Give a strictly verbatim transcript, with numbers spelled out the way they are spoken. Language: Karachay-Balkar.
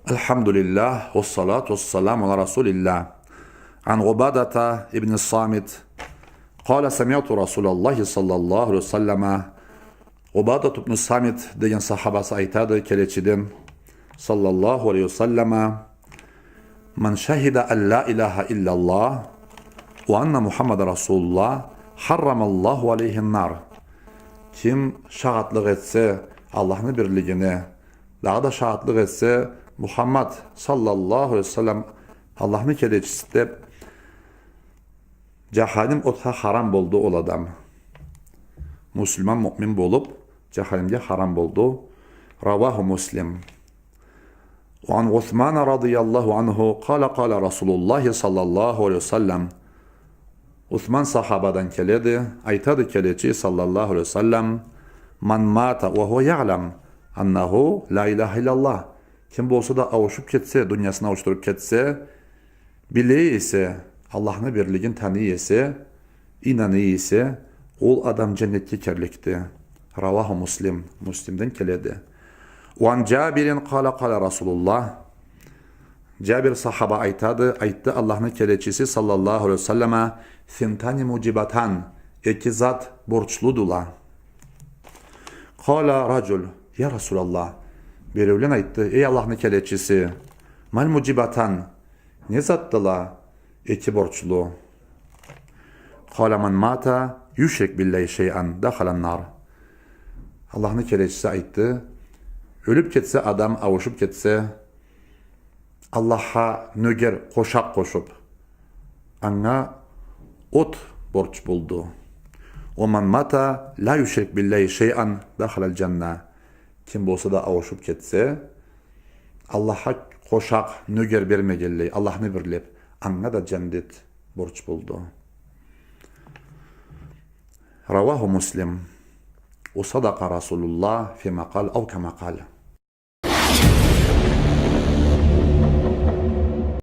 الحمد لله والصلاة والسلام على رسول الله. عن عبادة بن الصامت قال: سمعت رسول الله صلى الله عليه وسلم. Убадат ибн Самит деген сахабасы айтады келечиден, саллаллаху алейхи ва саллама: من شهد أن لا إله إلا الله وأن محمدا رسول الله حرم الله عليه النار. Ким шагъатлыкъ этсе Аллахны бирлигине, дагъыда шагъатлыкъ этсе Мухаммад саллаллаху алейхи ва саллам Аллахны келечиси деб, джаханим отха харам болду ол адам. Муслиман, муъмин болуб, джаханимге харам болду. رواه مسلم. وعن عثمان رضي الله عنه قال: قال رسول الله صلى الله عليه وسلم. Усман сахабадан келеди, айтады келечи саллаллаху алейхи ва саллам: من مات وهو يعلم أنه لا إله إلا الله. Ким болса да ауушуб кетсе, дуниясын ауушдуруб кетсе, биле эсе, Аллахны бирлигин таный эсе, ийнаный эсе, ол адам джаннетге кирликди. رواه مسلم. Муслимден келеди. وعن جابر قال: قال رسول الله. Джабир сахаба айтады, айтды Аллахны келечиси саллаллаху алейхи ва саллама: ثنتان موجبتان. Эки зат борчлудула. قال رجل: يا رسول الله. Биреулен айтды: эй Аллахны келечиси, ما الموجبتان؟ Не затдыла эки борчлу? قال: من مات يشرك بالله شيئا دخل النار. Аллахны келечиси айтды: ёлюб кетсе адам, ауушуб кетсе, Аллахха нёгер, къошакъ къошуб, анга от борч болду. ومن مات لا يشرك بالله شيئا دخل الجنة. Ким болса да ауушуб кетсе, Аллахха къошакъ, нёгер бермегенлей, Аллахны бирлеб, анга да джаннет борч болду. رواه مسلم. وصدق رسول الله فيما قال أو كما قال.